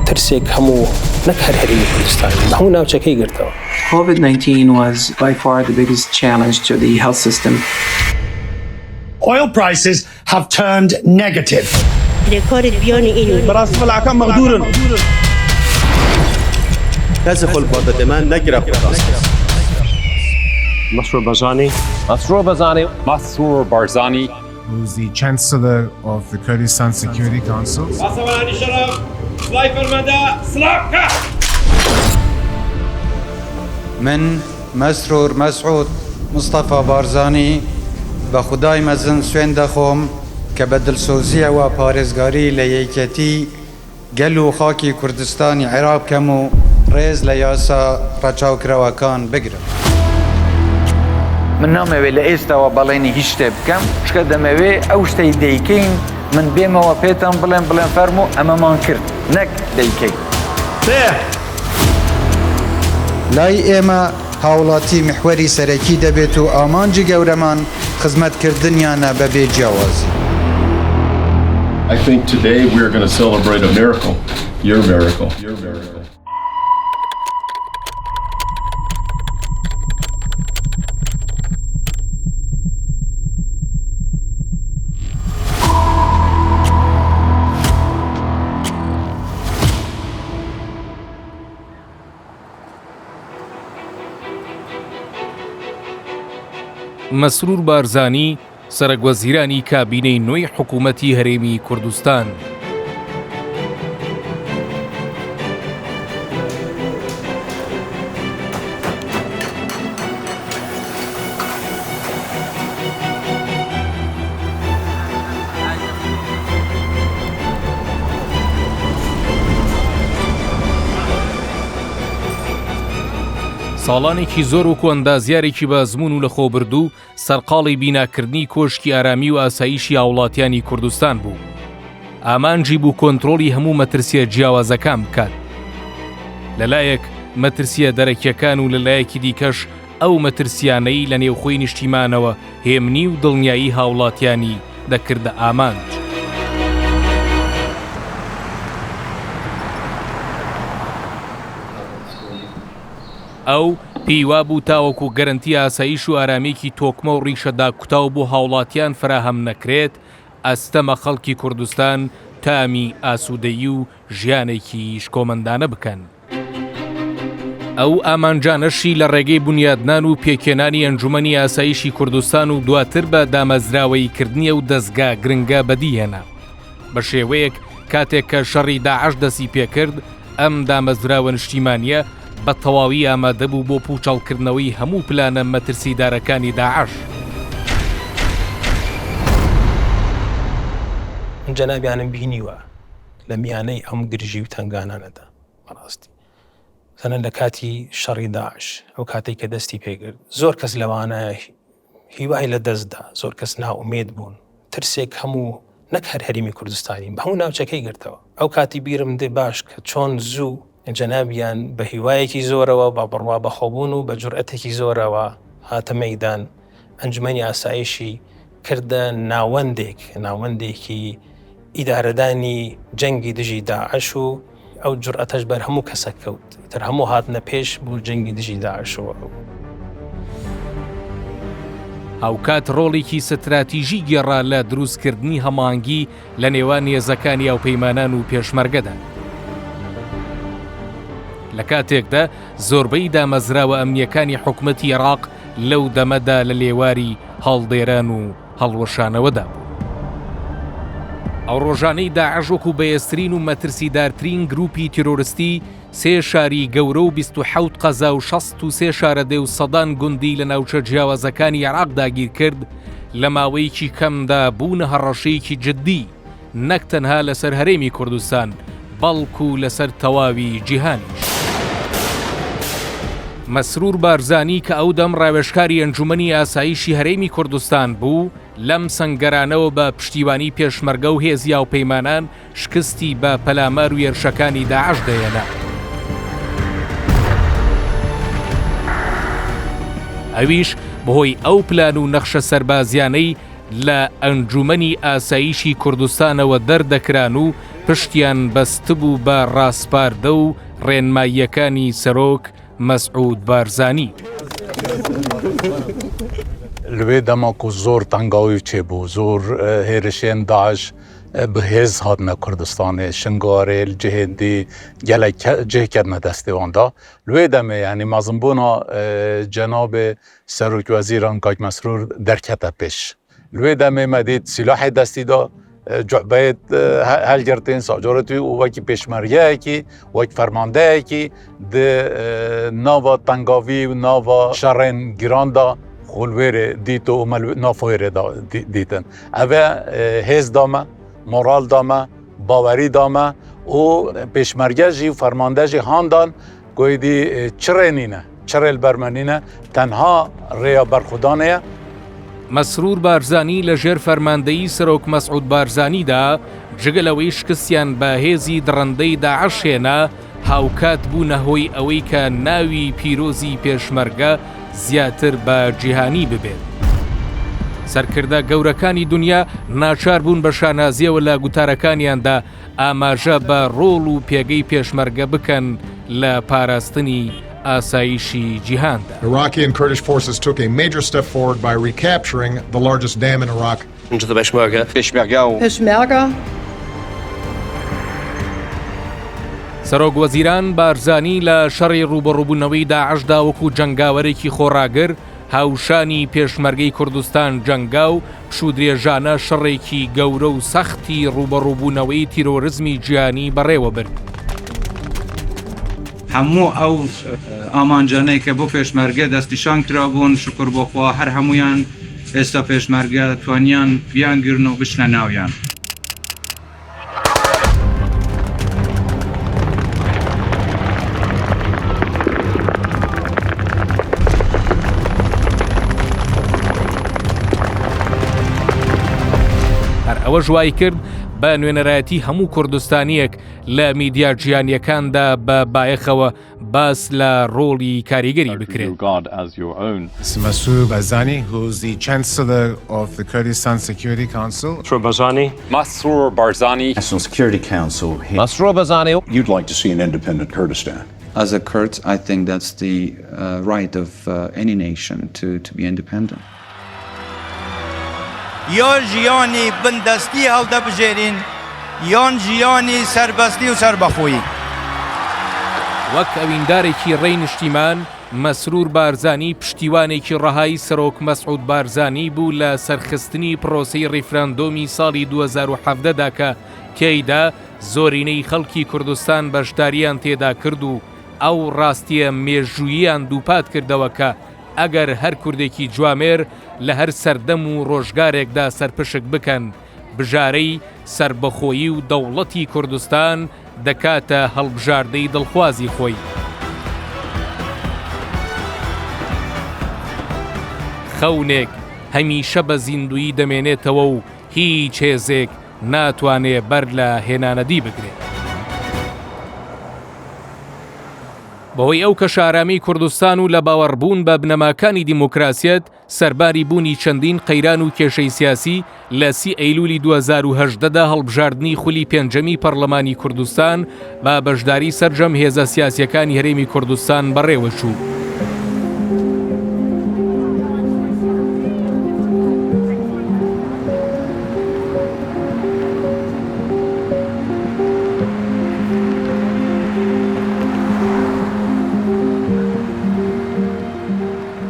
ترسێک هەموو نەک هەر هەرێمی کوردستان هەموو ناوچەکەی گرتەوە. COVID-19 was by far the biggest challenge to the health system. Oil prices have turned negative. بەڕاستی مەلاکان مەغدورن. کەسی خۆلپاتە من نەگرە Masroor Barzani. Masroor Barzani. Masroor Barzani. Who's the Chancellor of the Kurdistan Security Council. من مەسرور مەسعود مستەفا بارزانی بە خودای مەزن سوێند دەخۆم کە بە دڵسۆزییەوە پارێزگاری لە یەکیەتی گەل و خاکی کوردستانی عێراق بکەم و ڕێز لە یاسا ڕەچاوکراوەکان بگرم. من نامەوێ لە ئێستاوە بەڵێنی هیچ شتێ بکەم، چونکە دەمەوێ ئەو شتەی دەیکەین من بێمەوە پێتان بڵێم، بڵێم فەرموو ئەمەمان کرد، نەک دەیکەین. لای ئێمە هاوڵاتی میحوەری سەرەکی دەبێت و ئامانجی گەورەمان خزمەتکردنیانە بەبێ جیاوازی. I think today we are going to celebrate a miracle, your miracle. Your miracle. مەسرور بارزانی، سەرەکوەزیرانی کابینەی نوێی حکوومەتی هەرێمی کوردستان. ساڵانێکی زۆر وەکو ئەندازیارێکی بە ئەزموون و لەخۆبردوو سەرقاڵی بیناکردنی کۆشکی ئارامی و ئاسایشی هاوڵاتیانی کوردستان بوو. ئامانجی بوو کۆنترۆڵی هەموو مەترسیە جیاوازەکان بکات. لەلایەک مەترسیە دەرەکیەکان و لەلایەکی دیکەش ئەو مەترسیانەی لە نێوخۆی نیشتیمانەوە هێمنی و دڵنیایی هاوڵاتیانی دەکردە ئامانج. ئەو پێی وابوو تاوەکو گەرەنتی ئاسایش و ئارامییەکی تۆکمە و ڕیشە داکوتاو بۆ هاوڵاتیان فەراهەم نەکرێت، ئەستەمە خەڵکی کوردستان تامی ئاسوودەیی و ژیانێکی شکۆمەندانە بکەن. ئەو ئامانجانەشی لە ڕێگەی بونیادنان و پێکهێنانی ئەنجومەنی ئاسایشی کوردستان و دواتر بە دامەزراوەییکردنی ئەو دەزگا گرنگە بەدیهێنا. بە شێوەیەک کاتێک کە شەڕی داعش دەستی پێکرد، ئەم دامەزراوە نیشتیمانییە بە تەواوی ئامادە بوو بۆ پووچەڵکردنەوەی هەموو پلانە مەترسیدارەکانی داعش. من جەنابیانم بینیوە لە میانەی ئەم گرژی و تەنگانانەدا بەڕاستی تەنە لە کاتی شەڕی داعش ئەو کاتێک کە دەستی پێگرت زۆر کەس لەوانە هیوای لە دەستدا زۆر کەس ناومێد بوون ترسێک هەموو نەک هەر هەرمی کوردستانی بە هەموو ناوچەکەی گرتەوە ئەو کاتی بیرم دێ باش کە چۆن زوو جەنابیان بە هیوایەکی زۆرەوە بە بڕوا بەخۆبوون و بە جورئەتێکی زۆرەوە هاتە مەدان ئەنجومەنی ئاسایشی کردە ناوەندێک ناوەندێکی ئیدارەدانی جەنگی دژی داعش و ئەو جورئەتەش بەر هەموو کەسەک کەوت تر هەموو هاتنە پێش بۆ جەنگی دژی داعشەوە. هاوکات ڕۆڵێکی ستراتیژی گێڕا لە دروستکردنی هەماهەنگی لە نێوان هێزەکانی هاوپەیمانان و پێشمەرگەدا. لە کاتێکدا زۆربەی دامەزراوە ئەمنییەکانی حکومەتی عێراق لەو دەمەدا لە لێواری هەڵدێران و هەڵوەشانەوەدا بوون. ئەو ڕۆژانەی داعش وەکو بەهێزترین و مەترسیدارترین گروپی تیرۆرستی سێ شاری گەورە و 27 قەزا و 63 شارەدێ و سەدان گوندی لە ناوچە جیاوازەکانی عێراق داگیرکرد، لە ماوەیەکی کەمدا بوونە هەڕەشەیەکی جددی نەک تەنها لەسەر هەرێمی کوردستان، بەڵکو لەسەر تەواوی جیهانیش. مەسرور بارزانی کە ئەو دەم ڕاوێژکاری ئەنجومەنی ئاسایشی هەرێمی کوردستان بوو، لەم سەنگەرانەوە بە پشتیوانی پێشمەرگە و هێزی هاوپەیمانان شکستی بە پەلامار و هێرشەکانی داعش دەهێنا. ئەویش بەهۆی ئەو پلان و نەخشە سەربازیانەی. لە ئەنجوومەنی ئاسایشی کوردستانەوە دەردەکران و پشتیان بەستبوو بە ڕاسپاردە و ڕێنماییەکانی سەرۆک مەسعود بارزانی. لە وێ دەما کو زۆر تەنگاوی چێبوو، زۆر هێرشێن داعش bi hêz hatine Kurdistanê, Şingarê, li cihên dî gelek cih ketine destê wan da. Li wê demê yanî mezinbûna cenabê Serokwezîran Kak Mesrûr derkete pêş. Li wê demê me dît sîlahê destî da, cubeyê helgirtên sacorê û wekî pêşmergeyekî, wek fermandeyekî di nava tengavî û nava şerên giran da xwe li wê rê dît û me li nav wê rê da dîtin. Ev e hêz da me, moral da me, bawerî da me û pêşmerge jî û fermande jî han dan ku êdî çi rê nîne, çi rê li ber me nîne, tenha rêya berxwedanê ye. مەسرور بارزانی لە ژێر فەرماندەیی سەرۆک مەسعود بارزانیدا، جگە لەوەی شکستیان بە هێزی دڕندەی داعش هێنا، هاوکات بوونە هۆی ئەوەی کە ناوی پیرۆزی پێشمەرگە زیاتر بە جیهانی ببێت. سەرکردە گەورەکانی دونیا ناچار بوون بە شانازییەوە لە گوتارەکانیاندا ئاماژە بە ڕۆڵ و پێگەی پێشمەرگە بکەن لە پاراستنی ئاسایشی جیهاندا. Iraqi and Kurdish forces took a major step forward by recapturing the largest dam in Iraq. Pêşmerge. سەرۆک وەزیران بارزانی لە شەڕی ڕووبەڕووبوونەوەی داعشدا وەکو جەنگاوەرێکی خۆڕاگر هاوشانی پێشمەرگەی کوردستان جەنگا و پشوودرێژانە شەڕێکی گەورە و سەختی ڕووبەڕووبوونەوەی تیرۆرزمی جیهانی بەڕێوەبرد. هەموو ئەو ئامانجانەی کە بۆ پێشمەرگە دەستنیشان کرابوون، شوکر بۆ خوا هەر هەموویان ئێستا پێشمەرگە توانیان بیانگرن و بچنە ناویان. هەر ئەوەش وایکرد بە نوێنەرایەتی هەموو کوردستانییەک لە میدیا جیهانییەکاندا بە بایەخەوە باس لە ڕۆڵی کاریگەری بکرێت. Masroor Barzani, who is the Chancellor of the Kurdistan Security Council. Masroor Barzani. Masroor Barzani. National Security Council. Masroor Barzani. You'd like to see an independent Kurdistan. As a Kurd, I think that's the right of any nation to to be independent. یان ژیانی بندەستی هەڵدەبژێرین یان ژیانی سەربەستی و سەربەخۆیی. وەک ئەویندارێکی ڕێی نیشتیمان، مەسرور بارزانی پشتیوانێکی ڕەهای سەرۆک مەسعود بارزانی بوو لە سەرخستنی پرۆسەی ڕیفراندۆمی ساڵی 2017 دا کە تیایدا زۆرینەی خەڵکی کوردستان بەشداریان تێدا کرد و ئەو ڕاستیە مێژووییان دووپات کردەوە کە ئەگەر هەر کوردێکی جوامێر لە هەر سەردەم و ڕۆژگارێکدا سەرپشک بکەن، بژارەی سەربەخۆیی و دەوڵەتی کوردستان دەکاتە هەڵبژاردەی دڵخوازی خۆی. خەونێک هەمیشە بە زیندوویی دەمێنێتەوە و هیچ هێزێک ناتوانێ بەر لە هێنانەدی بگرێت. بەهۆی ئەو کەشە ئارامی کوردستان و لە باوەڕبوون بە بنەماکانی دیموکراسیەت، سەرباری بوونی چەندین قەیران و کێشەی سیاسی، لە سی ئەیلولی 2018 دا هەڵبژاردنی خولی پێنجەمی پەڕلەمانی کوردستان بە بەشداری سەرجەم هێزە سیاسیەکانی هەرێمی کوردستان بەڕێوەچوو.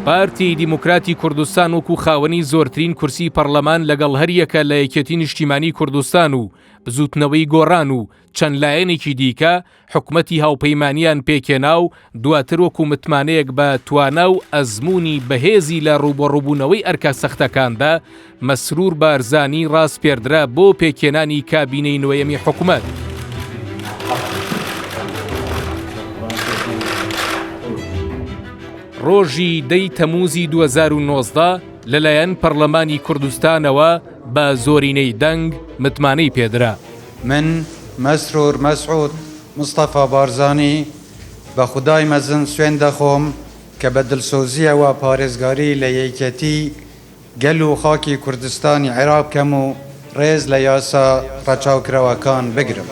پارتی دیموکراتی کوردستان وەکو خاوەنی زۆرترین کورسی پەڕلەمان لەگەڵ هەریەکە لە یەکێتی نیشتیمانی کوردستان و بزوتنەوەی گۆڕان و چەند لایەنێکی دیکە حکومەتی هاوپەیمانیان پێکهێنا و دواتر وەکو متمانەیەک بە توانا و ئەزموونی بەهێزی لە ڕووبەڕووبوونەوەی ئەرکە سەختەکاندا، مەسرور بارزانی ڕاسپێردرا بۆ پێکهێنانی کابینەی نۆیەمی حکومەت. ڕۆژی دە ی تەمووزی 2019 لەلایەن پەڕلەمانی کوردستانەوە بە زۆرینەی دەنگ متمانەی پێدرا. من، مەسرور مەسعود مستەفا بارزانی، بە خودای مەزن سوێند دەخۆم کە بە دڵسۆزییەوە پارێزگاری لە یەکێتی گەل و خاکی کوردستانی عێراق بکەم و ڕێز لە یاسا ڕەچاوکراوەکان بگرم.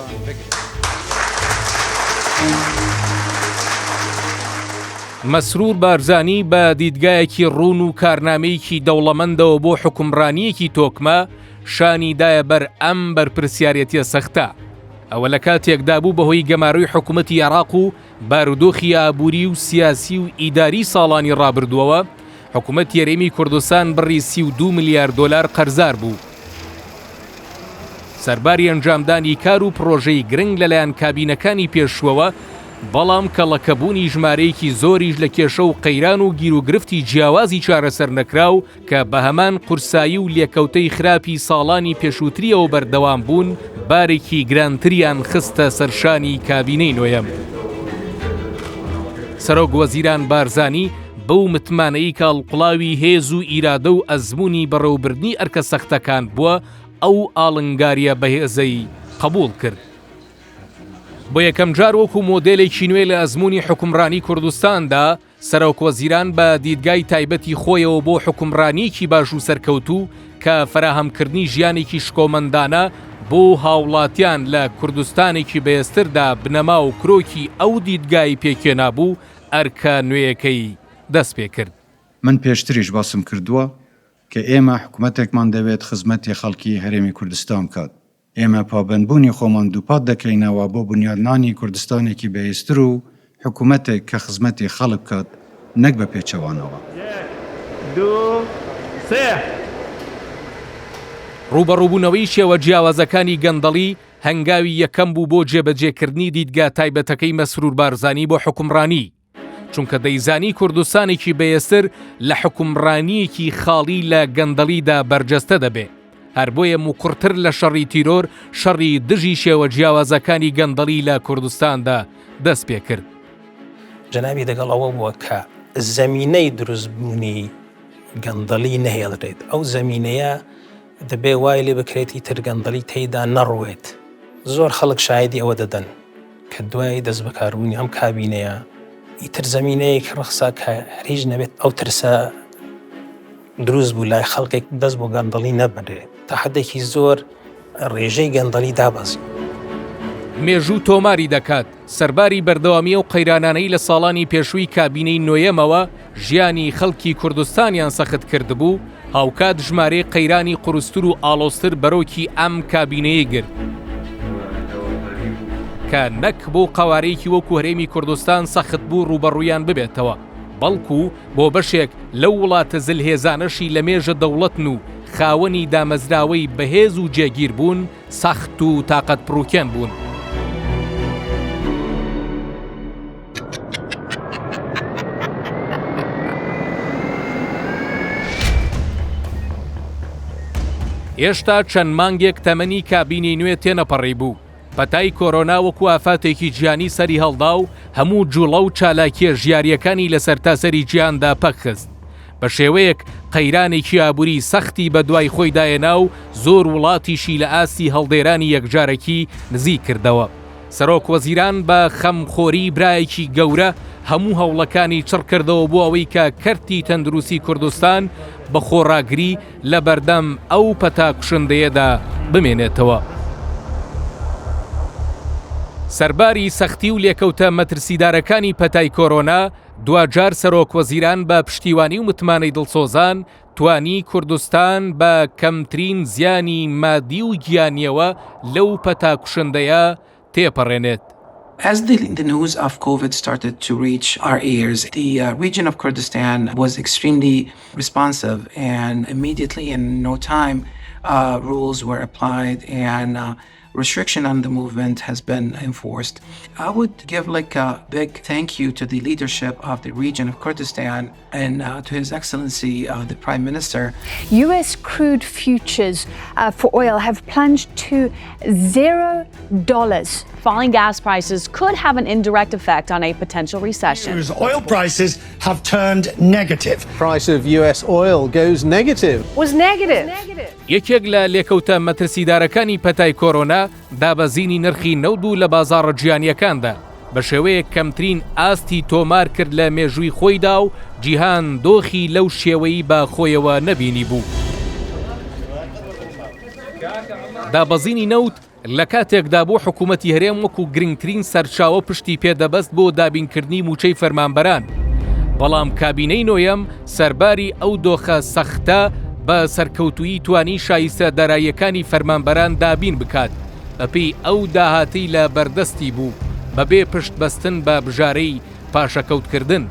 مەسرور بارزانی بە دیدگایەکی ڕوون و کارنامەیەکی دەوڵەمەندەوە بۆ حوکمڕانییەکی تۆکمە، شانی دایە بەر ئەم بەرپرسیارێتیە سەختە. ئەوە لە کاتێکدا بوو بەهۆی گەمارۆی حکومەتی عێراق و بارودۆخی ئابووری و سیاسی و ئیداری ساڵانی ڕابردووەوە، حکومەتی هەرێمی کوردستان بڕی 32 ملیار دۆلار قەرزار بوو. سەرباری ئەنجامدانی کار و پڕۆژەی گرنگ لەلایەن کابینەکانی پێشووەوە، بەڵام کەڵەکەبوونی ژمارەیەکی زۆریش لە کێشە و قەیران و گیروگرفتی جیاوازی چارەسەرنەکراو کە بە هەمان قورسایی و لێکەوتەی خراپی ساڵانی پێشووتریەوە بەردەوام بوون، بارێکی گرانتریان خستە سەرشانی کابینەی نۆیەم. سەرۆک وەزیران بارزانی بەو متمانەی کە هەڵقوڵاوی هێز و ئیرادە و ئەزموونی بەڕێوەبردنی ئەرکە سەختەکان بووە، ئەو ئاڵنگارییە بەهێزەی قبوڵ کرد. بۆ یەکەمجار وەکو مۆدێلێکی نوێ لە ئەزموونی حوکمڕانی کوردستاندا، سەرۆکوەزیران بە دیدگای تایبەتی خۆیەوە بۆ حوکمڕانییەکی باش و سەرکەوتوو کە فەراهەمکردنی ژیانێکی شکۆمەندانە بۆ هاوڵاتیان لە کوردستانێکی بەهێزتردا بنەما و کرۆکی ئەو دیدگای پێکهێنابوو، ئەرکە نوێیەکەی دەستپێکرد. من پێشتریش باسم کردووە کە ئێمە حکومەتێکمان دەوێت خزمەتی خەڵکی هەرێمی کوردستان بکات، ئێمە پابەندبوونی خۆمان دووپات دەکەینەوە بۆ بونیادنانی کوردستانێکی بەهێزتر و حکومەتێک کە خزمەتی خەڵک بکات نەک بە پێچەوانەوە. یەک، دوو، سێ. ڕووبەڕووبوونەوەی شێوە جیاوازەکانی گەندەڵی هەنگاوی یەکەم بوو بۆ جێبەجێکردنی دیدگا تایبەتەکەی مەسرور بارزانی بۆ حوکمڕانی، چونکە دەیزانی کوردستانێکی بەهێزتر لە حوکمڕانییەکی خاڵی لە گەندەڵیدا بەرجەستە دەبێ. هەر بۆیە موکوڕتر لە شەڕی تیرۆر، شەڕی دژی شێوە جیاوازەکانی گەندەڵی لە کوردستاندا دەست پێ کرد. جەنابی دەگەڵ ئەوە بووە کە زەمینەی دروستبوونی گەندەڵی نەهێڵرێت، ئەو زەمینەیە دەبێ وای لێ بکرێت ئیتر گەندەڵی تێیدا نەڕوێت. زۆر خەڵک شایدی ئەوە دەدەن کە دوای دەستبەکاربوونی ئەم کابینەیە ئیتر زەمینەیەک ڕەخسا کە هەر هیچ نەبێت ئەو ترسە دروست بوو لای خەڵکێک دەست بۆ گەندەڵی نەبرێت تا حدێکی زۆر ڕێژەی گەندەڵی دابەزی. مێژوو تۆماری دەکات، سەرباری بەردەوامی ئەو قەیرانانەی لە ساڵانی پێشووی کابینەی نۆیەمەوە ژیانی خەڵکی کوردستانیان سەخت کردبوو، هاوکات ژمارەی قەیرانی قورستر و ئاڵۆزتر بەرۆکی ئەم کابینەیەی گرت، کە نەک بۆ قەوارەیەکی وەکو هەرێمی کوردستان سەخت بوو ڕووبەڕوویان ببێتەوە، بەڵکو بۆ بەشێک لەو وڵاتە زلهێزانەشی لەمێژە دەوڵەتن و خاوەنی دامەزراوەی بەهێز و جێگیر بوون، سەخت و تاقەتپڕوکێن بوون. هێشتا چەند مانگێک تەمەنی کابینەی نوێ تێنەپەڕیبوو، پەتای کۆرۆنا وەکو ئافاتێکی جیهانی سەری هەڵدا و هەموو جوڵە و چالاکییە ژیارییەکانی لە سەرتاسەری جیهاندا پەکخست. بە شێوەیەک قەیرانێکی ئابووری سەختی بەدوای خۆیدا هێنا و زۆر وڵاتیشی لە ئاستی هەڵدێرانی یەکجارەکی نزیک کردەوە. سەرۆک وەزیران بە خەمخۆری برایەکی گەورە هەموو هەوڵەکانی چڕ کردەوە بۆ ئەوەی کە کەرتی تەندروستی کوردستان بە خۆڕاگری لە بەردەم ئەو پەتا کوشندەیەدا بمێنێتەوە. سەرباری سەختی و لێکەوتە مەترسیدارەکانی پەتای کۆرۆنا، دواجار سەرۆک وەزیران بە پشتیوانی و متمانەی دڵسۆزان توانی کوردستان بە کەمترین زیانی مادی و گیانیەوە لەو پەتا کوشندەیە تێپەڕێنێت. As the, the news of COVID started to reach our ears, the uh, region of Kurdistan was extremely responsive, and immediately, in no time, uh, rules were applied and uh, restriction on the movement has been enforced. I would give like a big thank you to the leadership of the region of Kurdistan and uh, to His Excellency uh, the Prime Minister. U.S. crude futures uh, for oil have plunged to $0. Falling gas prices could have an indirect effect on a potential recession. Oil prices have turned negative. Price of U.S. oil goes negative. Was negative. یەکێک لە لێکەوتە مەترسیدارەکانی پەتای کۆرۆنا، دابەزینی نرخی نەوت بوو لە بازاڕە جیهانییەکاندا. بە شێوەیەک کەمترین ئاستی تۆمار کرد لە مێژووی خۆیدا و جیهان دۆخی لەو شێوەی بە خۆیەوە نەبینیبوو. دابەزینی نەوت لە کاتێکدا بوو حکوومەتی هەرێم وەکو گرنگترین سەرچاوە پشتی پێدەبەست بۆ دابینکردنی مووچەی فەرمانبەران، بەڵام کابینەی نۆیەم سەرباری ئەو دۆخە سەختە بە سەرکەوتوویی توانی شایستە داراییەکانی فەرمانبەران دابین بکات بەپێی ئەو داهاتەی لە بەردەستی بوو بەبێ پشت بەستن بە بژارەی پاشەکەوتکردن.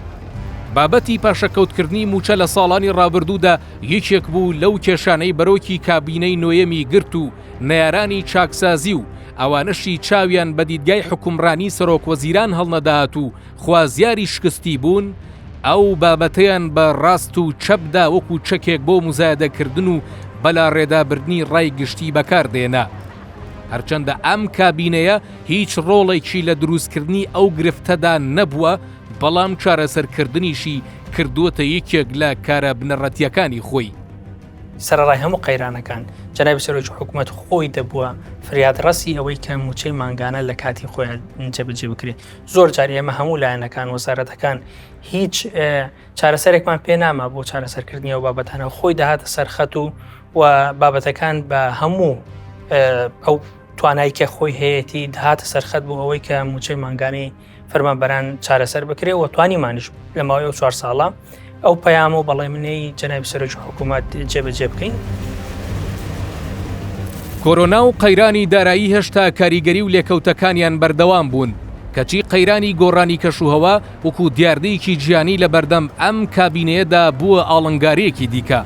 بابەتی پاشەکەوتکردنی مووچە لە ساڵانی ڕابردوودا یەکێک بوو لەو کێشانەی بەرۆکی کابینەی نۆیەمی گرت و نەیارانی چاکسازی و ئەوانەشی چاویان بە دیدگای حوکمڕانی سەرۆکوەزیران هەڵنەدەهات و خوازیاری شکستی بوون، ئەو بابەتەیان بە ڕاست و چەپدا وەکو چەکێک بۆ موزایەدەکردن و بەلاڕێدابردنی ڕای گشتی بەکار دێنا. هەرچەندە ئەم کابینەیە هیچ ڕۆڵێکی لە دروستکردنی ئەو گرفتەدا نەبووە، بەڵام چارەسەرکردنیشی کردووەتە یەکێک لە کارە بنەڕەتییەکانی خۆی. سەرەڕای هەموو قەیرانەکان، جەنابی سەرۆکی حکوومەت خۆی دەبووە فریادڕەسی ئەوەی کە مووچەی مانگانە لە کاتی خۆیان جێبەجێ بکرێت. زۆر جار ئێمە هەموو لایەنەکان، وەزارەتەکان هیچ چارەسەرێکمان پێ ناما بۆ چارەسەرکردنی ئەو بابەتانە، خۆی دەهاتە سەر خەت و و بابەتەکان بە هەموو ئەو توانای کە خۆی هەیەی دەهاتە سەرخەت بۆ ئەوەی کە مووچەی مانگانەی فەرمانبەران چارەسەر بکرێ و توانیمانیش لە ماوەی ئەو چوار ساڵە ئەو پەیام و بەڵێنەی جەنابی سەرۆکی حکوومەت جێبەجێ بکەین. کۆرۆنا و قەیرانی دارایی هێشتا کاریگەری و لێکەوتەکانیان بەردەوام بوون، کەچی قەیرانی گۆڕانی کەشوهەوا وەکو دیاردەیەکی جیهانی لەبەردەم ئەم کابینەیەدا بووە ئاڵنگارییەکی دیکە.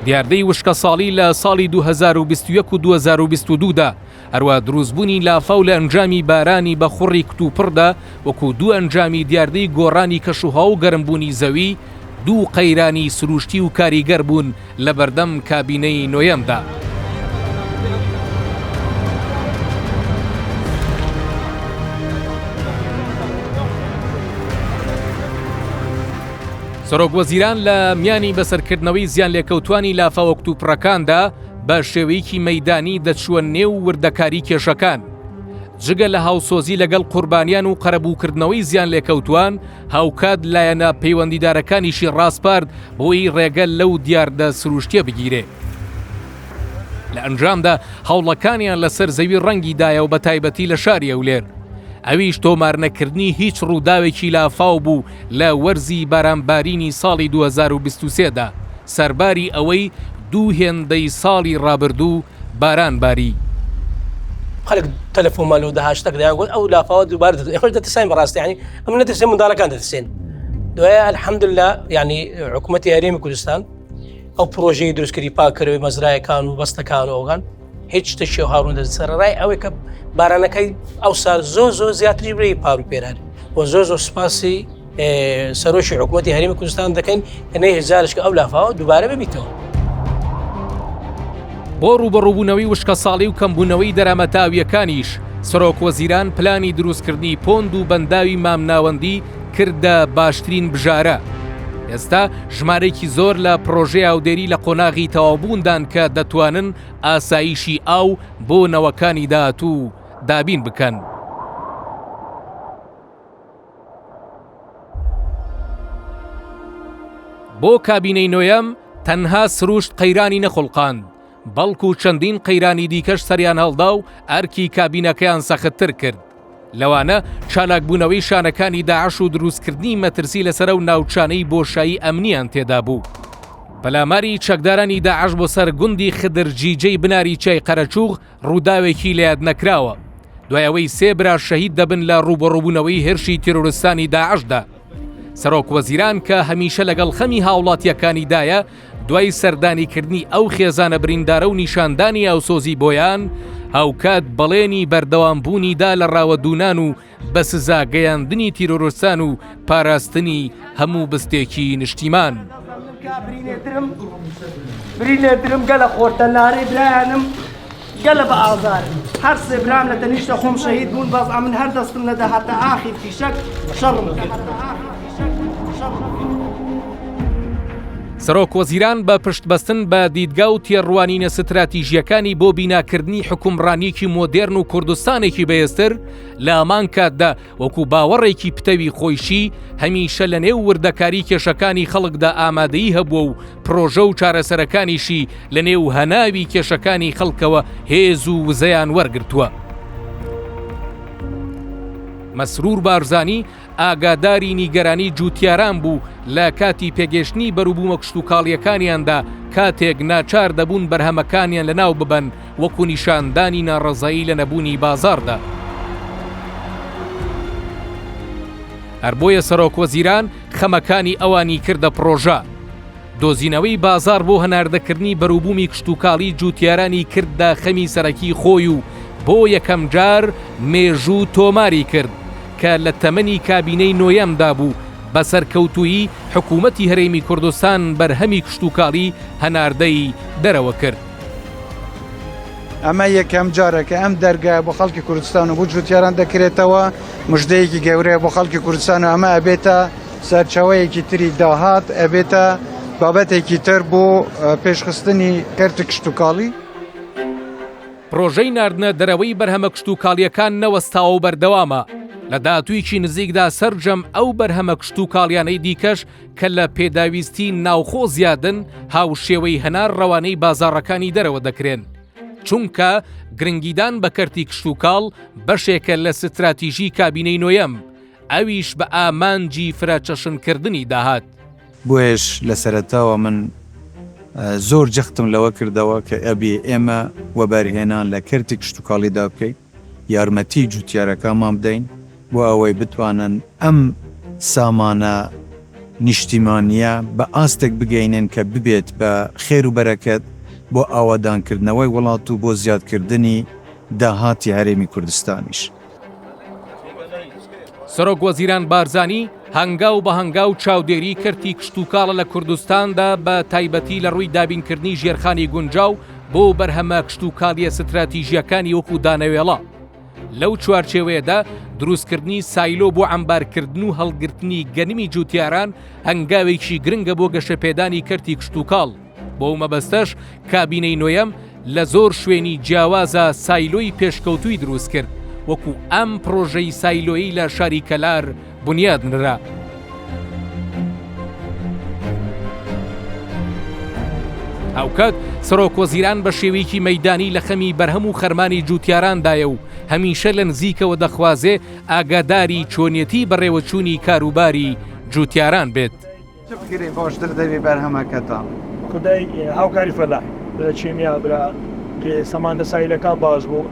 دیاردەی وشکەساڵی لە ساڵی 2021 و 2022 دا هەروا دروستبوونی لافاو لە ئەنجامی بارانی بەخوڕی کتوپڕدا وەکو دوو ئەنجامی دیاردەی گۆڕانی کەشوهەوا و گەرمبوونی زەوی، دوو قەیرانی سروشتی و کاریگەر بوون لەبەردەم کابینەی نۆیەمدا. سەرۆکوەزیران لە میانی بەسەرکردنەوەی زیانلێکەوتوانی لافاوە کتوپڕەکاندا، بە شێوەیەکی مەیدانی دەچووە نێو وردەکاری کێشەکان. جگە لە هاوسۆزی لەگەڵ قوربانیان و قەرەبووکردنەوەی زیانلێکەوتووان، هاوکات لایەنە پەیوەندیدارەکانیشی ڕاسپارد بۆی ڕێگە لەو دیاردە سروشتیە بگیرێ. لە ئەنجامدا هەوڵەکانیان لەسەر زەوی ڕەنگی دایەوە بەتایبەتی لە شاری هەولێر. ئەویش تۆمارنەکردنی هیچ ڕووداوێکی لافاو بوو لە وەرزی بارانبارینی ساڵی 2023 دا، سەرباری ئەوەی دوو هێندەی ساڵی ڕابردوو باران باری. خەلک تەلەفۆنمان لۆ دەهات شتەک دەیان گوت ئەو لافاوە دووبارە دەتێ ئێمەش دەترساین بەڕاستی یعنی ئەمن نەترسێن منداڵەکان دەترسێن دوایە الحمدلله یعنی حکوومەتی هەرێمی کوردستان ئەو پرۆژەی دروستکردی پاککەرەوەی مەزرایەکان و بەستەکان و ئەوگان هیچ شتێکی هاڕون دەست سەرڕای ئەوەی کە بارانەکەی ئەو سال زۆر زۆر زیاتری برێ پار و پێرار و زۆر زۆر سپاسی سەرۆکی حکوومەتی هەرێمی کوردستان دەکەین کە نەیهێشت کە ئەو لافاوە دووبارە ببیتەوە. بۆ ڕووبەڕووبوونەوەی وشکەساڵی و کەمبوونەوەی دەرامەتە ئاوییەکانیش، سەرۆکوەزیران پلانی دروستکردنی پۆند و بەنداوی مامناوەندی کردە باشترین بژارە. ئێستا ژمارەیەکی زۆر لە پڕۆژەی ئاودێری لە قۆناغی تەواوبووندان کە دەتوانن ئاسایشی ئاو بۆ نەوەکانی داهاتوو دابین بکەن. بۆ کابینەی نۆیەم تەنها سروشت قەیرانی نەخوڵقاند، بەڵکو چەندین قەیرانی دیکەش سەریان هەڵدا و ئەرکی کابینەکەیان سەختتر کرد. لەوانە چالاکبوونەوەی شانەکانی داعش و دروستکردنی مەترسی لەسەر ئەو ناوچانەی بۆشایی ئەمنییان تێدا بوو. پەلاماری چەکدارانی داعش بۆ سەر گوندی خدر جیجەی بناری چیای قەرەچوغ ڕووداوێکی لەیادنەکراوە دوای ئەوەی سێ برا شەهید دەبن لە ڕووبەڕووبوونەوەی هێرشی تیرۆرستانی داعشدا. سەرۆک وەزیران کە هەمیشە لەگەڵ خەمی هاوڵاتییەکانیدایە، دوای سەردانیکردنی ئەو خێزانە بریندارە و نیشاندانی هاوسۆزی بۆیان، هاوکات بەڵێنی بەردەوامبوونی دا لە ڕاوەدوونان و بە سزا گەیاندنی تیرۆرستان و پاراستنی هەموو بستێکی نیشتیمان. برینێ درم گەلە خۆرتە لارەی برایانم گەلە بە ئازارم هەر سێ برام لە تەنیشتە خۆم شەهید بوون بەس ئەمن هەر دەستم نەدەهاتە ئاخیر فیشەک شەڕم کرد. سەرۆک وەزیران بە پشتبەستن بە دیدگا و تێڕوانینە ستراتیژییەکانی بۆ بیناکردنی حوکمڕانییەکی مۆدێرن و کوردستانێکی بەهێزتر، لە هەمان کاتدا وەکو باوەڕێکی پتەوی خۆیشی هەمیشە لە نێو وردەکاری کێشەکانی خەڵکدا ئامادەیی هەبووە و پرۆژە و چارەسەرەکانیشی لە نێو هەناوی کێشەکانی خەڵکەوە هێز و وزەیان وەرگرتووە. مەسرور بارزانی ئاگاداری نیگەرانی جووتیاران بوو لە کاتی پێگەیشتنی بەروبوومە کشتوکاڵییەکانیاندا کاتێک ناچار دەبوون بەرهەمەکانیان لەناو ببەن وەکو نیشاندانی ناڕەزایی لە نەبوونی بازاڕدا. هەر بۆیە سەرۆکوەزیران خەمەکانی ئەوانی کردە پڕۆژە. دۆزینەوەی بازاڕ بۆ هەناردەکردنی بەروبوومی کشتوکاڵی جووتیارانی کردە خەمی سەرەکی خۆی و بۆ یەکەمجار مێژوو تۆماری کرد کە لە تەمەنی کابینەی نۆیەمدا بوو بە سەرکەوتوویی حکوومەتی هەرێمی کوردستان بەرهەمی کشتوکاڵی هەناردەی دەرەوە کرد. ئەمە یەکەم جارە کە ئەم دەرگایە بۆ خەڵکی کوردستان و بۆ جوتیاران دەکرێتەوە، مژدەیەکی گەورەیە بۆ خەڵکی کوردستان و ئەمە ئەبێتە سەرچاوەیەکی تری داهات، ئەبێتە بابەتێکی تر بۆ پێشخستنی کەرتی کشتوکاڵی. پرۆژەی ناردنە دەرەوەی بەرهەمە کشتوکاڵییەکان نەوەستاوە و بەردەوامە، لە داهاتوویەکی نزیکدا سەرجەم ئەو بەرهەمە کشتوکاڵیانەی دیکەش کە لە پێداویستی ناوخۆ زیادن هاوشێوەی هەنار ڕەوانەی بازاڕەکانی دەرەوە دەکرێن، چونکە گرنگیدان بە کەرتی کشتوکاڵ بەشێکە لە ستراتیژی کابینەی نۆیەم، ئەویش بە ئامانجی فرەچەشنکردنی داهات. بۆیەش لە سەرەتاوە من زۆر جەختم لەوە کردەوە کە ئەبێ ئێمە وەبەرهێنان لە کەرتی کشتوکاڵیدا بکەین، یارمەتی جوتیارەکانمان بدەین بۆ ئەوەی بتوانن ئەم سامانە نیشتیمانییە بە ئاستێک بگەینن کە ببێت بە خێر و بەرەکەت بۆ ئاوادانکردنەوەی وڵات و بۆ زیادکردنی داهاتی هەرێمی کوردستانیش. سەرۆک وەزیران بارزانی هەنگاو بە هەنگاو چاودێری کەرتی کشتوکاڵە لە کوردستاندا بە تایبەتی لە ڕووی دابینکردنی ژێرخانی گونجاو بۆ بەرهەمە کشتوکاڵیە ستراتیژیەکانی وەکو دانەوێڵە. لەو چوارچێوەیەدا دروستکردنی سایلۆ بۆ عەمبارکردن و هەڵگرتنی گەنمی جوتیاران هەنگاوێکی گرنگە بۆ گەشەپێدانی کەرتی کشتوکاڵ. بۆ مەبەستەش کابینەی نۆیەم لە زۆر شوێنی جیاوازا سایلۆی پێشکەوتووی دروست کرد، وەکو ئەم پڕۆژەی سایلۆیەی لە شاری کەلار بنیاد نرا. هاوکات سەرۆکوەزیران بە شێوەیەکی مەیدانی لە خەمی بەرهەم و خەرمانی جووتیاراندایە و هەمیشە لە نزیکەوە دەخوازێ ئاگاداری چۆنیەتی بەڕێوەچوونی کاروباری جووتیاران بێت. چ بکرێ باشتر دەبی بەرهەمەکەتان. خودای هاوکاری فەلاح برا کیمیا برا سەماندە سایلەکان باش بوو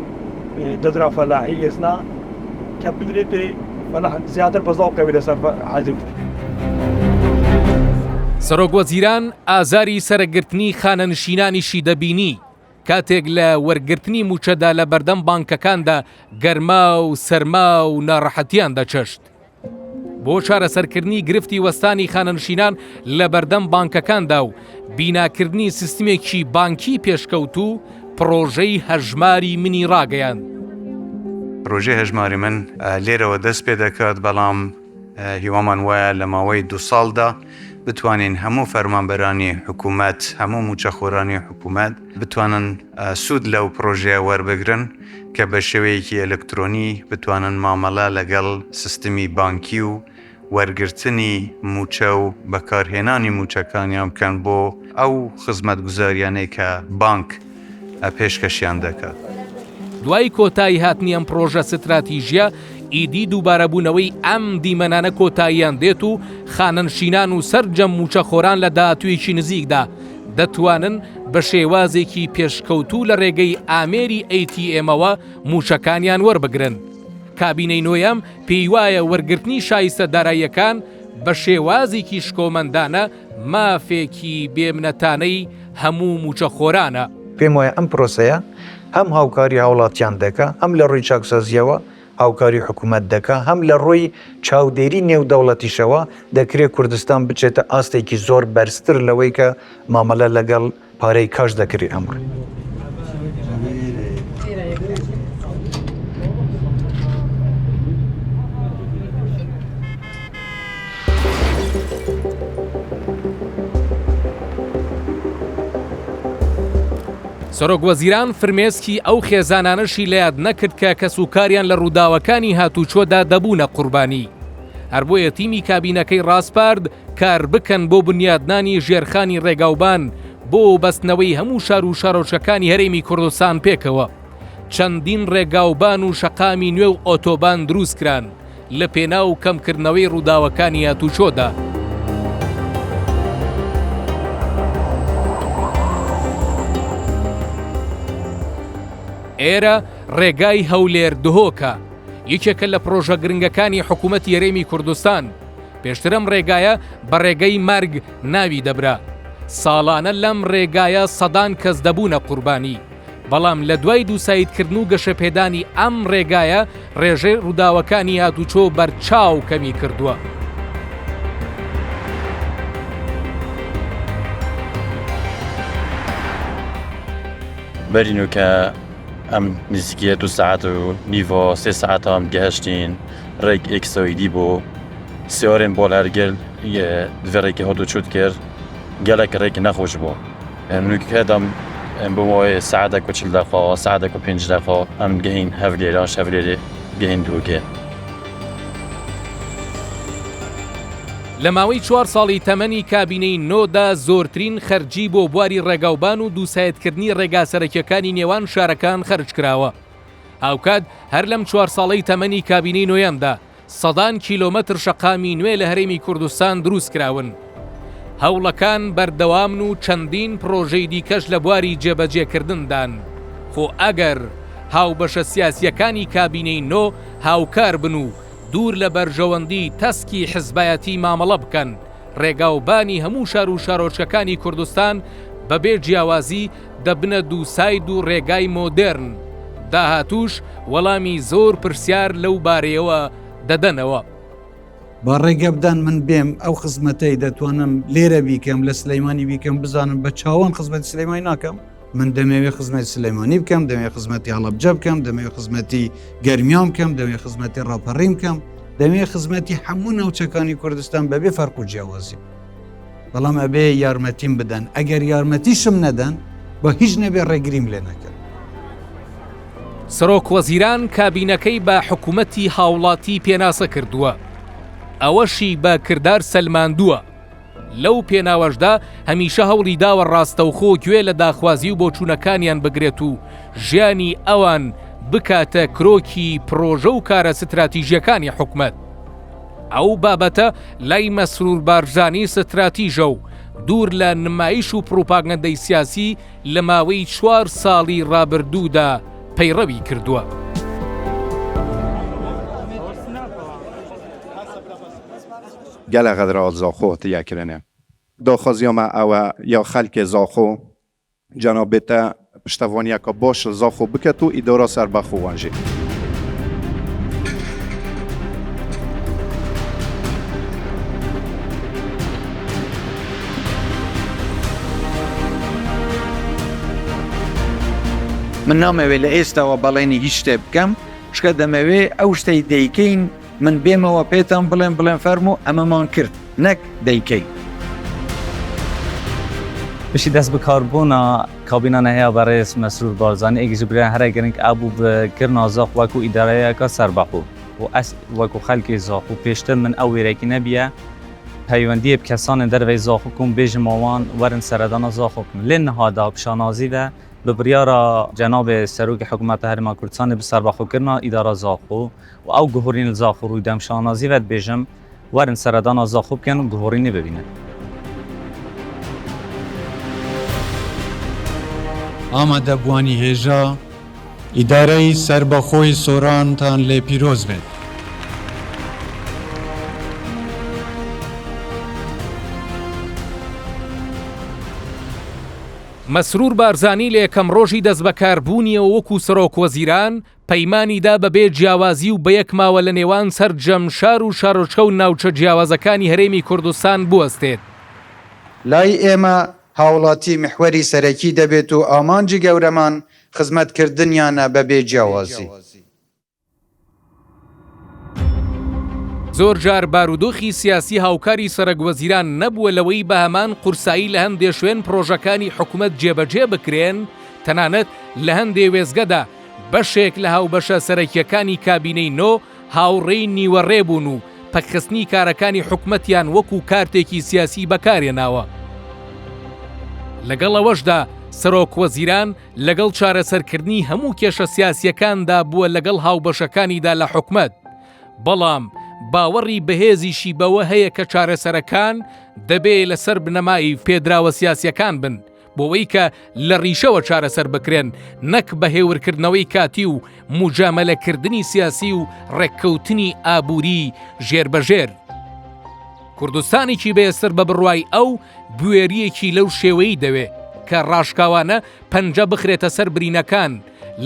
دەدرا فەلاحی ئێستا کە بدرێت پێ فەلاح زیاتر بەزاو قەوی لەسەر حەزی. سەرۆک وەزیران ئازاری سەرەگرتنی خانەنشینانیشی دەبینی کاتێک لە وەرگرتنی مووچەدا لە بەردەم بانکەکاندا گەرما و سەرما و ناڕەحەتیان دەچەشت. بۆ چارەسەرکردنی گرفتی وەستانی خانەنشینان لە بەردەم بانکەکاندا و بیناکردنی سیستمێکی بانکی پێشکەوتوو پڕۆژەی هەژماری منی ڕاگەیاند. پڕۆژەی هەژماری من لێرەوە دەست پێ دەکات، بەڵام هیوامان وایە لە ماوەی دوو ساڵدا بتوانین هەموو فەرمانبەرانی حکوومەت، هەموو مووچەخۆرانی حکوومەت بتوانن سوود لەو پڕۆژەیە وەربگرن کە بە شێوەیەکی ئەلکترۆنی بتوانن مامەڵە لەگەڵ سیستمی بانکی و وەرگرتنی مووچە و بەکارهێنانی مووچەکانیان بکەن بۆ ئەو خزمەتگوزاریانەی کە بانک پێشکەشیان دەکات. دوای کۆتایی هاتنی ئەم پڕۆژە ستراتیژییە، ئیدی دووبارەبوونەوەی ئەم دیمەنانە کۆتاییان دێت و خانەنشینان و سەرجەم مووچەخۆران لە داهاتوویەکی نزیکدا دەتوانن بە شێوازێکی پێشکەوتوو لە رێگەی ئامێری ATM ەوە مووچەکانیان وەربگرن. کابینەی نۆیەم پێیوایە وەرگرتنی شایستە داراییەکان بە شێوازێکی شکۆمەندانە مافێکی بێمنەتانەی هەموو مووچەخۆرانە. پێم وایە ئەم پرۆسەیە هەم هاوکاری هاوڵاتیان دەکا، هەم لە ڕووی چاکسازییەوە هاوکاری حکوومەت دەکا، هەم لە ڕووی چاودێری نێودەوڵەتیشەوە دەکرێ کوردستان بچێتە ئاستێکی زۆر بەرزتر لەوەی کە مامەلە لەگەڵ پارەی کاش دەکرێ ئەمڕۆ. سەرۆکوەزیران فرمێسکی ئەو خێزانانەشی لەیاد نەکرد کە کەسوکاریان لە ڕووداوەکانی هاتووچۆدا دەبوونە قوربانی. هەر بۆیە تیمی کابینەکەی ڕاسپارد کار بکەن بۆ بنیادنانی ژێرخانی ڕێگاوبان بۆ بەستنەوەی هەموو شار و شارۆچکەکانی هەرێمی کوردستان پێکەوە. چەندین ڕێگاوبان و شەقامی نوێ و ئۆتۆبان دروستکران لە پێناو کەمکردنەوەی ڕووداوەکانی هاتوچۆدا. ئێرە ڕێگای هەولێر دهۆکە، یەکێکە لە پڕۆژە گرنگەکانی حکوومەتی هەرێمی کوردستان. پێشتر ئەم ڕێگایە بە ڕێگەی مەرگ ناوی دەبرا. ساڵانە لەم ڕێگایە سەدان کەس دەبوونە قوربانی. بەڵام لە دوای دووسایدکردن و گەشەپێدانی ئەم ڕێگایە ڕێژەی ڕووداوەکانی هاتوچۆ بەرچاو کەمی کردووە. بەرین و کە ئەم نزیکیە دو ساعت و نیڤۆ سێ ساعتام گەهشتین ڕێک ئێکسۆیدی بوو سیارێن بۆل هەرگل دڤێ ڕێکی هات و چوت کرد گەلەک ڕێک نەخۆش بوو نوکە دەم بۆ ماوەی ساعتێک و 40 دقیقە ساعتێک و 5 دقیقە ئەم گەین هەولێران هەولێرێ گەین دووکێ. لە ماوەی چوار ساڵی تەمەنی کابینەی نۆدا زۆرترین خەرجی بۆ بواری ڕێگاوبان و دووسایدکردنی ڕێگا سەرەکیەکانی نێوان شارەکان خەرج کراوە. هاوکات هەر لەم چوار ساڵەی تەمەنی کابینەی نۆیەمدا سەدان کیلۆمەتر شەقامی نوێ لە هەرێمی کوردستان دروستکراون. هەوڵەکان بەردەوامن و چەندین پڕۆژەی دیکەش لە بواری جێبەجێکردندان. خۆ ئەگەر هاوبەشە سیاسییەکانی کابینەی نۆ هاوکار بن و دوور لە بەرژەوەندی تەسکی حزبایەتی مامەڵە بکەن، ڕێگاوبانی هەموو شار و شارۆچکەکانی کوردستان بەبێ جیاوازی دەبنە دووساید و ڕێگای مۆدێرن، داهاتووش وەڵامی زۆر پرسیار لەو بارەیەوە دەدەنەوە. با ڕێگە بدەن من بێم ئەو خزمەتەی دەتوانم لێرە بیکەم لە سلەیمانی بیکەم بزانم بە چاوان خزمەتی سلەیمانی ناکەم من دەمەوێت خزمەتی سلەیمانی بکەم دەمەوێت خزمەتی هەڵەبجە بکەم دەمەوێت خزمەتی گەرمیان بکەم دەمەوێت خزمەتی ڕاپەڕین بکەم دەمەوێت خزمەتی هەموو ناوچەکانی کوردستان بەبێ فەرق و جیاوازی بەڵام ئەبێ یارمەتیم بدەن ئەگەر یارمەتیشم نەدەن بە هیچ نەبێ ڕێگریم لێ نەکەن. سەرۆک وەزیران کابینەکەی بە حکومەتی هاوڵاتی پێناسە کردووە، ئەوەشی بە کردار سەلماندووە، لەو پێناوەشدا هەمیشە هەوڵی داوە ڕاستەوخۆ گوێ لە داخوازی و بۆچوونەکانیان بگرێت و ژیانی ئەوان بکاتە کرۆکی پڕۆژە و کارە ستراتیژییەکانی حکومەت. ئەو بابەتە لای مەسرور بارزانی ستراتیژە و دوور لە نمایش و پڕوپاگەندەی سیاسی لە ماوەی چوار ساڵی ڕابردوودا پەیڕەوی کردووە. گەلە غەدرا زاخۆ هاتیە کرنێ. داخوازیا مە ئەوە یا خەلکێ زاخۆ جەنابێ تە پشتەڤانیەکا باش ل زاخۆ بکەت و ئیدارا سەربەخۆ وان ژی. من نامەوێت لە ئێستاوە بەڵێنی هیچ شتێ بکەم چکە دەمەوێ ئەو شتەی دەیکەین من بێمەوە پێتان بڵێم بڵێم فەرموو ئەمەمان کرد نەک دەیکەین. پشتی دەست بکاربوونا کابینا نەهیا بەڕێز مەسرور بارزانی ئێک ژ برایان هەرە گرنگ ئەبوو بکرنا زاخ وەکو ئیدارەیەکا سەربەخۆ و ئەس وەکو خەلکی زاخ و پێشتر من ئەو وێرەکی نەبیە پەیوەندیێ بکەسانێن دەرڤەی زاخ بکوم بێژم وان وەرن سەردانا زاخ بکن لێ نهادا بشانازی ڤە بە بڕیارا جەنابێ سەرۆکی حکوومەتە هەرێما کوردستانێ bi سەربەخۆکردنا ئیدارا زاخۆ و ئەو گهۆرینە li زاخۆ ڕووی دەم شانازی ڤە دبێژم وەرن سەردانا زاخۆ بکەن و گهۆرینێ ببینن. ئامادەبووانی هێژا، ئیدارەی سەربەخۆی سۆرانتان لێ پیرۆز بێت. مەسرور بارزانی لە یەکەم ڕۆژی دەستبەکاربوونیەوە وەکو سەرۆکوەزیران، پەیمانی دا بەبێ جیاوازی و بەیەک ماوە لە نێوان سەرجەم شار و شارۆچکە و ناوچە جیاوازەکانی هەرێمی کوردستان بوەستێت. لای ئێمە هاوڵاتی میحوەری سەرەکی دەبێت و ئامانجی گەورەمان خزمەتکردنیانە بەبێ جیاوازی. زۆر جار بارودۆخی سیاسی هاوکاری سەرەک وەزیران نەبووە لەوەی بە هەمان قورسایی لە هەندێ شوێن پڕۆژەکانی حکومەت جێبەجێ بکرێن، تەنانەت لە هەندێ وێستگەدا بەشێک لە هاوبەشە سەرەکییەکانی کابینەی نۆ هاوڕێی نیوەڕێ بوون و پەکخستنی کارەکانی حکومەتیان وەکو کارتێکی سیاسی بەکارهێناوە. لەگەڵ ئەوەشدا سەرۆکوەزیران لەگەڵ چارەسەرکردنی هەموو کێشە سیاسییەکاندا بووە لەگەڵ هاوبەشەکانیدا لە حکومەت، بەڵام باوەڕی بەهێزیشی بەوە هەیە کە چارەسەرەکان دەبێ لەسەر بنەمای پێدراوە سیاسییەکان بن بۆوەی کە لە ڕیشەوە چارەسەر بکرێن نەک بە هێورکردنەوەی کاتی و موجامەلەکردنی سیاسی و ڕێککەوتنی ئابووری ژێربەژێر. کوردستانێکی بەێستر بە بڕوای ئەو بوێرییەکی لەو شێوەی دەوێ کە ڕاشکاوانە پەنجە بخرێتە سەر برینەکان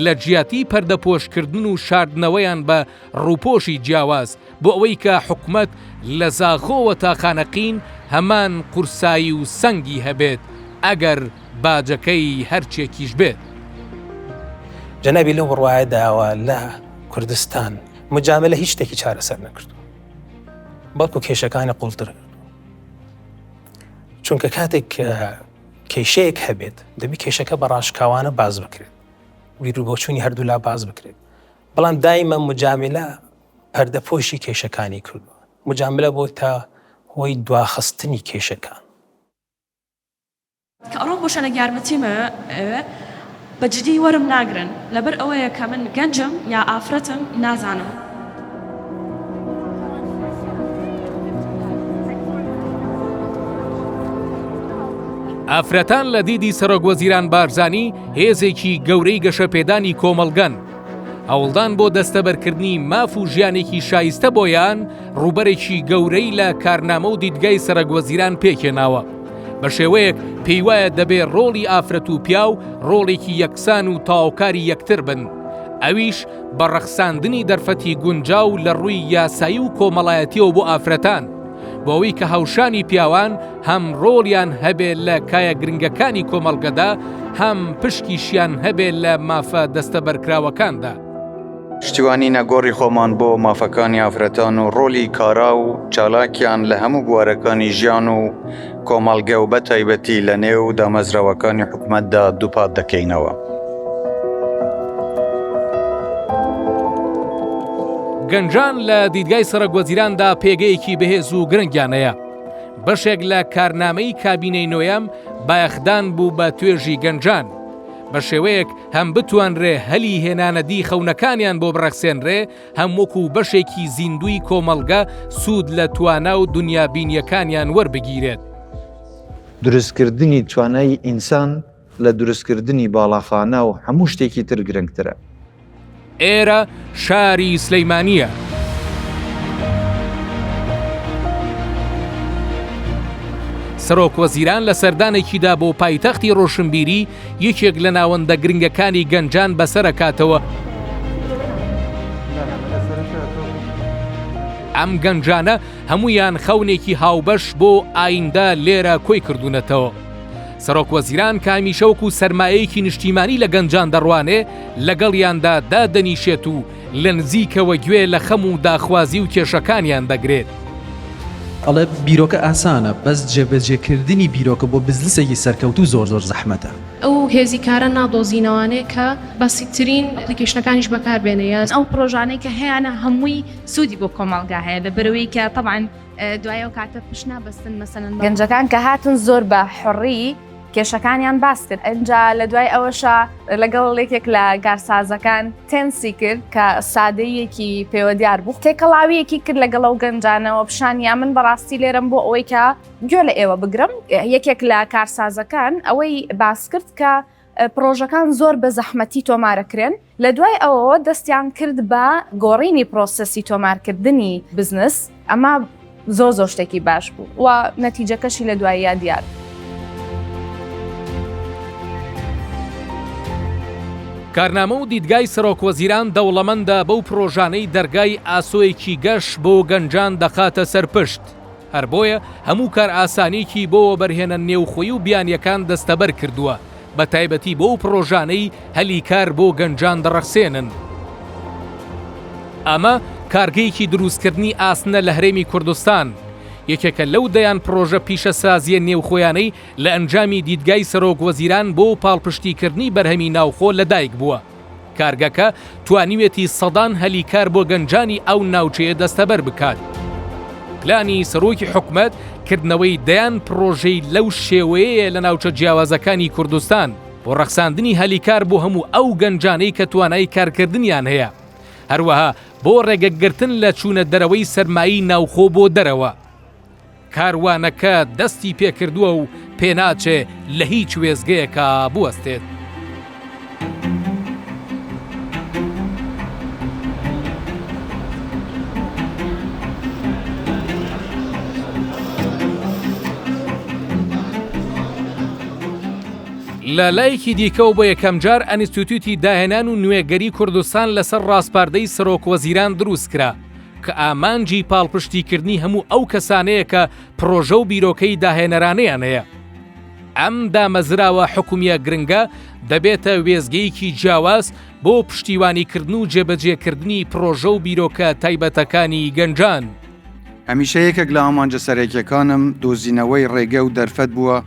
لە جیاتی پەردەپۆشکردن و شاردنەوەیان بە ڕووپۆشی جیاواز بۆ ئەوەی کە حکومەت لە زاخۆوە تا خانەقین هەمان قورسایی و سەنگی هەبێت ئەگەر باجەکەی هەرچێکیش بێت. جەنابی لەو بڕوایە داوە لە کوردستان مجاملە هیچ شتێکی چارەسەر نەکردووە بەڵکو کێشەکانی قوڵتر کردووە چونکە کاتێک کێشەیەک هەبێت دەبی کێشەکە بە ڕاشکاوانە باز بکرێت بیر و بۆچوونی هەردوولا باز بکرێت بەڵام دایمە مجاملە پەردەپۆشی کێشەکانی کردووە مجاملە بۆ تا هۆی دواخستنی کێشەکان. کە ئەڕۆم بۆ شوێنێک یارمەتیم ئەوێ بە جدی وەرم ناگرن لەبەر ئەوەیە کە من گەنجم یا ئافرەتم نازانم. ئافرەتان لە دیدی سەرۆکوەزیران بارزانی هێزێکی گەورەی گەشەپێدانی کۆمەڵگەن. هەوڵدان بۆ دەستەبەرکردنی ماف و ژیانێکی شایستە بۆیان ڕووبەرێکی گەورەی لە کارنامە و دیدگای سەرەکوەزیران پێکهێناوە. بە شێوەیەک پێیوایە دەبێ ڕۆڵی ئافرەت و پیاو ڕۆڵێکی یەکسان و تەواوکاری یەکتر بن، ئەویش بە ڕەخساندنی دەرفەتی گونجاو لە ڕووی یاسایی و کۆمەڵایەتیەوە بۆ ئافرەتان، بۆ ئەوەی کە هاوشانی پیاوان هەم ڕۆڵیان هەبێ لە کایە گرنگەکانی کۆمەڵگەدا، هەم پشکیشیان هەبێ لە مافە دەستەبەرکراوەکاندا. پشتیوانی نەگۆڕی خۆمان بۆ مافەکانی ئافرەتان و ڕۆڵی کارا و چالاکیان لە هەموو بوارەکانی ژیان و کۆمەڵگە و بەتایبەتی لە نێو دامەزراوەکانی حکومەتدا دووپات دەکەینەوە. گەنجان لە دیدگای سەرۆکوەزیراندا پێگەیەکی بەهێز و گرنگیان هەیە. بەشێک لە کارنامەی کابینەی نۆیەم بایەخدان بوو بە توێژی گەنجان. بە شێوەیەک هەم بتوانرێ هەلی هێنانەدی خەونەکانیان بۆ بڕەخسێنرێ، هەم وەکو بەشێکی زیندووی کۆمەڵگە سوود لە توانا و دونیابینییەکانیان وەربگیرێت. دروستکردنی توانای ئینسان لە دروستکردنی باڵاخانە و هەموو شتێکی تر گرنگترە. ئێرە شاری سلیمانییە. سەرۆک وەزیران لە سەردانێکیدا بۆ پایتەختی ڕۆشنبیری یەکێک لە ناوەندە گرنگەکانی گەنجان بەسەرەکاتەوە. ئەم گەنجانە هەمویان خەونێکی هاوبەش بۆ ئایندە لێرە کۆی کردوونەتەوە. سەرۆک وەزیران کە هەمیشە وەکو سەرمایەیەکی نیشتیمانی لە گەنجان دەڕوانێ، لەگەڵیاندا دادەنیشێت و لە نزیکەوە گوێ لە خەم و داخوازی و کێشەکانیان دەگرێت. ئەڵێ بیرۆکە ئاسانە بەس جێبەجێکردنی بیرۆکە بۆ بزنسێکی سەرکەوتوو زۆر زۆر زەحمەتە. ئەو هێزی کارە نادۆزینەوانەیە کە بەسیتترین ئەپلیکەیشنەکانیش بەکار بێنێ یا. ئەو پڕۆژانەی کە هەیانە هەمووی سوودی بۆ کۆمەڵگا هەیە لەبەرئەوەی کە تەبعەن دوای ئەو کاتە پشت نابەستن مەسەلەن بە. گەنجەکان کە هاتن زۆر بە حوڕی کێشەکانیان باس کرد ئینجا لە دوای ئەوەشا لەگەڵ یەکێک لە کارسازەکان تێنسی کرد کە سادەییەکی پێوە دیار بوو تێکەڵاوییەکی کرد لەگەڵ ئەو گەنجانەوە پیشانیا من بەڕاستی لێرەم بۆ ئەوەی کە گوێ لە ئێوە بگرم یەکێک لە کارسازەکان ئەوەی باس کرد کە پڕۆژەکان زۆر بە زەحمەتی تۆمارەکرێن، لە دوای ئەوەوە دەستیان کرد بە گۆڕینی پرۆسێسی تۆمارکردنی بزنس، ئەمە زۆر زۆر شتێکی باش بوو و نەتیجەکەشی لە دواییا دیار بوو. کارنامە و دیدگای سەرۆکوەزیران دەوڵەمەندە بەو پڕۆژانەی دەرگای ئاسۆیەکی گەش بۆ گەنجان دەخاتە سەر پشت. هەر بۆیە هەموو کارئاسانییەکی بۆ وەبەرهێنە نێوخۆیی و بیانییەکان دەستەبەر کردووە، بەتایبەتی بۆ ئەو پڕۆژانەی هەلی کار بۆ گەنجان دەڕەخسێنن. ئەمە کارگەیەکی دروستکردنی ئاسنە لە هەرێمی کوردستان. یەکێکە لەو دەیان پڕۆژە پیشەسازییە نێوخۆیانەی لە ئەنجامی دیدگای سەرۆک وەزیران بۆ پاڵپشتیکردنی بەرهەمی ناوخۆ لەدایک بووە. کارگەکە توانیویەتی سەدان هەلی کار بۆ گەنجانی ئەو ناوچەیە دەستەبەر بکات. پلانی سەرۆکی حکومەت کردنەوەی دەیان پڕۆژەی لەو شێوەیەیە لە ناوچە جیاوازەکانی کوردستان بۆ ڕەخساندنی هەلی کار بۆ هەموو ئەو گەنجانەی کە توانای کارکردنیان هەیە، هەروەها بۆ ڕێگەگرتن لە چوونە دەرەوەی سەرمایەی ناوخۆ بۆ دەرەوە. کاروانەکە دەستی پێکردووە و پێناچێ لە هیچ وێستگەیەکا بوەستێت. لە لایەکی دیکەوە بۆ یەکەمجار ئەنستیتوتی داهێنان و نوێگەری کوردستان لەسەر ڕاسپاردەی سەرۆکوەزیران دروستکرا. کە ئامانجی پاڵپشتیکردنی هەموو ئەو کەسانەیە کە پڕۆژە و بیرۆکەی داهێنەرانەیان هەیە. ئەم دامەزراوە حکومییە گرنگە دەبێتە وێستگەیەکی جیاواز بۆ پشتیوانیکردن و جێبەجێکردنی پڕۆژە و بیرۆکە تایبەتەکانی گەنجان. هەمیشە یەکێک لە ئامانجە سەرەکیەکانم دۆزینەوەی ڕێگە و دەرفەت بووە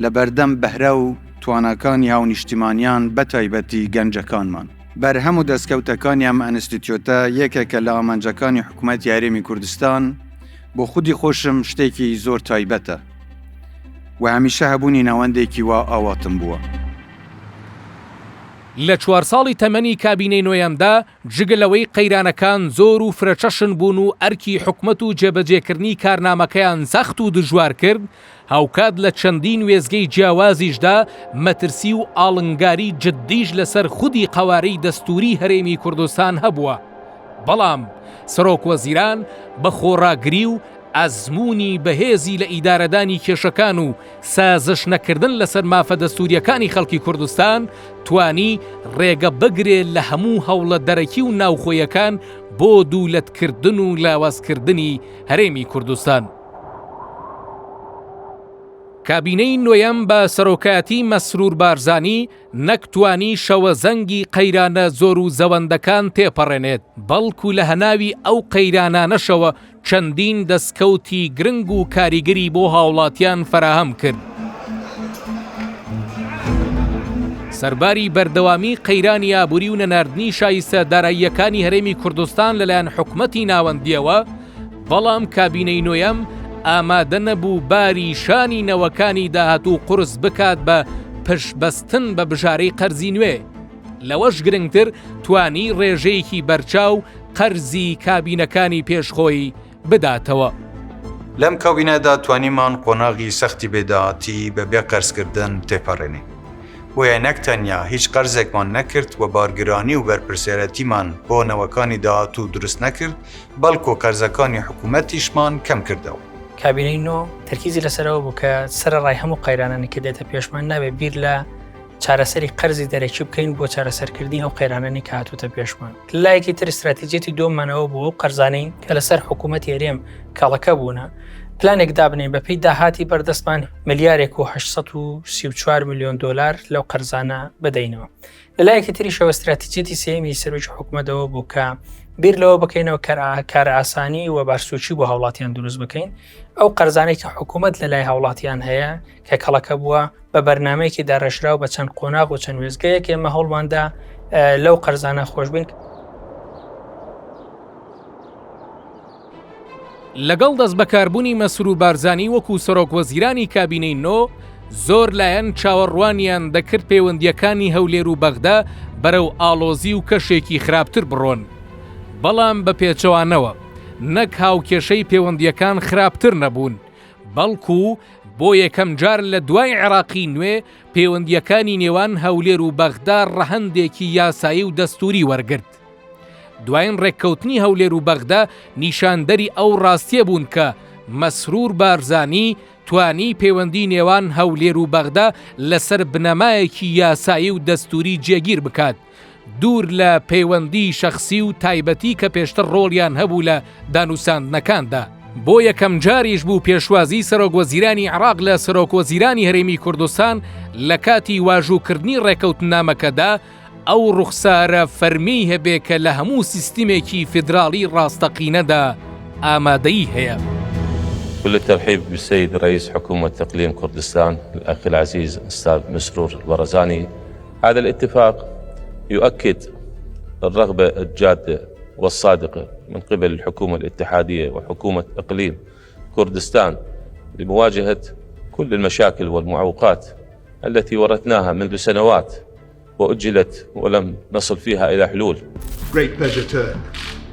لەبەردەم بەهرە و تواناکانی هاونیشتیمانیان بەتایبەتی گەنجەکانمان. بەرهەم و دەستکەوتەکانی ئەم ئەنستیتیۆتە یەکێکە لە ئامانجەکانی حکومەتی هەرێمی کوردستان، بۆ خودی خۆشم شتێکی زۆر تایبەتە و هەمیشە هەبوونی ناوەندێکی وا ئاواتم بووە. لە چوار ساڵی تەمەنی کابینەی نۆیەمدا، جگە لەوەی قەیرانەکان زۆر و فرەچەشن بوون و ئەرکی حکومەت و جێبەجێکردنی کارنامەکەیان سەخت و دژوار کرد، هاوکات لە چەندین وێستگەی جیاوازیشدا مەترسی و ئاڵنگاری جددیش لەسەر خودی قەوارەی دەستووری هەرێمی کوردستان هەبووە، بەڵام سەرۆکوەزیران بە خۆڕاگری و ئەزموونی بەهێزی لە ئیدارەدانی کێشەکان و سازش نەکردن لەسەر مافە دەستوورییەکانی خەڵکی کوردستان توانی ڕێگە بگرێ لە هەموو هەوڵە دەرەکی و ناوخۆیەکان بۆ دوولەتکردن و لاوازکردنی هەرێمی کوردستان. کابینەی نۆیەم بە سەرۆکایەتی مەسرور بارزانی نەک توانی شەوەزەنگی قەیرانە زۆر و زەوەندەکان تێپەڕێنێت، بەڵکو لە هەناوی ئەو قەیرانانەشەوە چەندین دەستکەوتی گرنگ و کاریگەری بۆ هاوڵاتیان فەراهەم کرد. سەرباری بەردەوامی قەیرانی ئابوری و نەناردنی شایستە داراییەکانی هەرێمی کوردستان لەلایەن حکومەتی ناوەندییەوە، بەڵام کابینەی نۆیەم ئامادە نەبوو باری شانی نەوەکانی داهاتوو قورس بکات بە پشتبەستن بە بژارەی قەرزی نوێ. لەوەش گرنگتر توانی ڕێژەیەکی بەرچاو قەرزی کابینەکانی پێش خۆی بداتەوە. لەم کابینەدا توانیمان قۆناغی سەختی بێداهاتی بە بێ قەرزکردن تێپەڕێنین. بۆیە نەک تەنیا هیچ قەرزێکمان نەکرد و بارگرانی و بەرپرسیارەتیمان بۆ نەوەکانی داهاتوو دروست نەکرد، بەڵکو قەرزەکانی حکوومەتیشمان کەم کردەوە. کابینەی نۆ تەرکیزی لەسەرەوە بوو کە سەرەڕای هەموو قەیرانانی کە دێتە پێشمان نابێت بیر لە چارەسەری قەرزی دەرەکی بکەین بۆ چارەسەرکردنی ئەو قەیرانانی کە هاتووتە پێشمان. لایەکی تر ستراتیجیەتی دووەممانەوە بوو ئەو قەرزانەی کە لەسەر حکوومەتی هەرێم کەڵەکە بوونە پلانێک دابنێین بەپێی داهاتی بەردەستمان ملیارێک و 834 میلیۆن دۆلار لەو قەرزانە بدەینەوە. لەلایەکی تریشەوە ستراتیجیەتی سێیەمی سەرۆکی حکومەتەوە بوو کە بیر لەوە بکەینەوە کارئاسانی و بارسوکی بۆ هاوڵاتیان دروست بکەین ئەو قەرزانەی کە حکوومەت لە لای هاوڵاتیان هەیە کە کەڵەکە بووە بە بەرنمەیەکی داڕێژراو بە چەند قۆناغ و چەند وێزگەیەک ئێمە هەوڵماندا لەو قەرزانە خۆشبین. لەگەڵ دەستبەکاربوونی مەسرور بارزانی وەکو سەرۆکوەزیرانی کابینەی نۆ، زۆر لایەن چاوەڕوانیان دەکرد پەیوەندییەکانی هەولێر و بەغدا بەرەو ئاڵۆزی و کەشێکی خراپتر بڕۆن. بەڵام بە پێچەوانەوە، نەک هاوکێشەی پەیوەندییەکان خراپتر نەبوون، بەڵکو بۆ یەکەمجار لە دوای عێراقی نوێ پەیوەندییەکانی نێوان هەولێر و بەغدا ڕەهەندێکی یاسایی و دەستووری وەرگرت. دوایین ڕێککەوتنی هەولێر و بەغدا نیشاندەری ئەو ڕاستیە بوون کە مەسرور بارزانی توانی پەیوەندی نێوان هەولێر و بەغدا لەسەر بنەمایەکی یاسایی و دەستوری جێگیر بکات دوور لە پەیوەندی شەخسی و تایبەتی کە پێشتر ڕۆڵیان هەبوو لە دانوساندنەکاندا. بۆ یەکەمجاریش بوو پێشوازی سەرۆکوەزیرانی عێراق لە سەرۆکوەزیرانی هەرێمی کوردستان لە کاتی واژووکردنی ڕێککەوتننامەکەدا ئەو ڕوخسارە فەرمیەی هەبێ کە لە هەموو سیستمێکی فیدراڵی ڕاستەقینەدا ئامادەیی هەیە. كل الترحيب بالسيد رئيس حكومة إقليم كردستان الأخ العزيز أستاذ مسرور البرزاني هذا الاتفاق يؤكد الرغبة الجادة والصادقة من قبل الحكومة الاتحادية وحكومة إقليم كردستان لمواجهة كل المشاكل والمعوقات التي ورثناها منذ سنوات وأجلت ولم نصل فيها إلى حلول. Great pleasure to,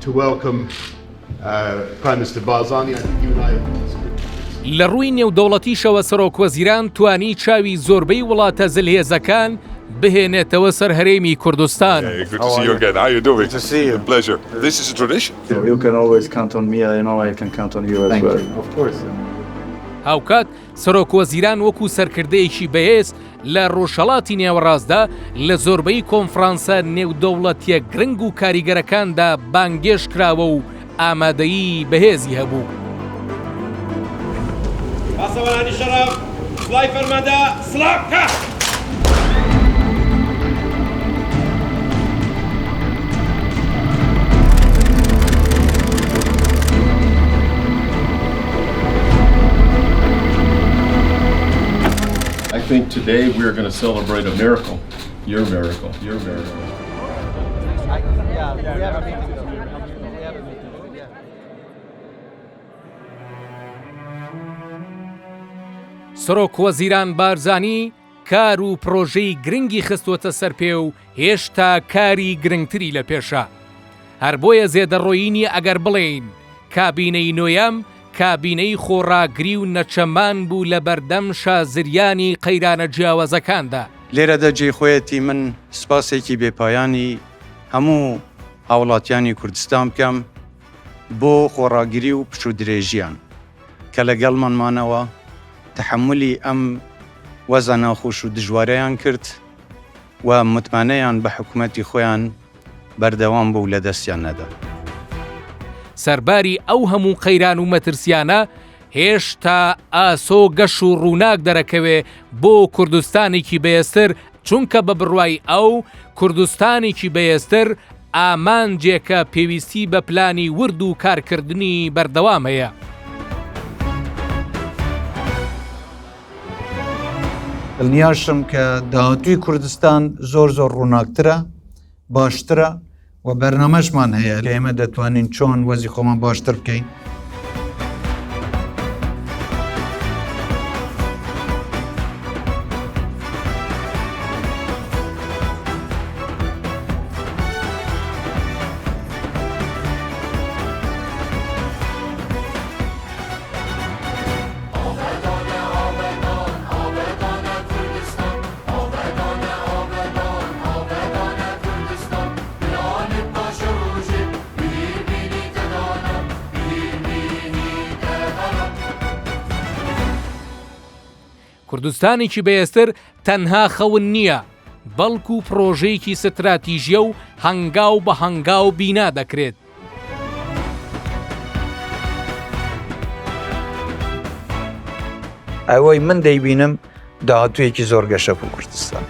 to welcome uh, Prime Minister Barzani. I think you and I لە ڕووی نێودەوڵەتیشەوە سەرۆکوەزیران توانی چاوی زۆربەی وڵاتە زلهێزەکان بهێنێتەوە سەر هەرێمی کوردستان. هاوکات سەرۆکوەزیران وەکو سەرکردەیەکی بەهێز لە ڕۆژهەڵاتی نێوەڕاستدا لە زۆربەی کۆنفرانسە نێودەوڵەتییە گرنگ و کاریگەرەکاندا بانگێشت کراوە و ئامادەیی بەهێزی هەبوو. پاسەوانانی شەڕەف سڵای فەرماندە سڵا بکە. I think today we are going to celebrate a miracle, your miracle, your miracle. سەرۆک وەزیران بارزانی کار و پڕۆژەی گرنگی خستووەتە سەر پێ و هێشتا کاری گرنگتری لە پێشە. هەر بۆیە زێدەڕۆیی نییە ئەگەر بڵێین کابینەی نۆیەم کابینەی خۆڕاگری و نەچەمان بوو لە بەردەم شازریانی قەیرانە جیاوازەکاندا. لێرەدا جێی خۆیەتی من سپاسێکی بێ پایانی هەموو هاوڵاتیانی کوردستان بکەم بۆ خۆڕاگری و پشوودرێژیان کە لەگەڵمان مانەوە، تەحەمولی ئەم وەزع ناخۆش و دژوارەیان کرد و متمانەیان بە حکومەتی خۆیان بەردەوام بوو و لەدەستیان نەدا. سەرباری ئەو هەموو قەیران و مەترسیانە، هێشتا ئاسۆ گەش و ڕووناک دەرەکەوێ بۆ کوردستانێکی بەهێزتر، چونکە بە بڕوای ئەو، کوردستانێکی بەهێزتر ئامانجێکە پێویستی بە پلانی ورد و کارکردنی بەردەوام هەیە. دڵنیاشم کە داهاتووی کوردستان زۆر زۆر ڕووناکترە، باشترە و بەرنامەشمان هەیە کە ئێمە دەتوانین چۆن وەزی خۆمان باشتر بکەین. کوردستانێکی بەهێزتر تەنها خەون نییە، بەڵکو پڕۆژەیەکی ستراتیژییە و هەنگاو بە هەنگاو بینا دەکرێت. ئەوەی من دەیبینم داهاتوویەکی زۆر گەشە بۆ کوردستان.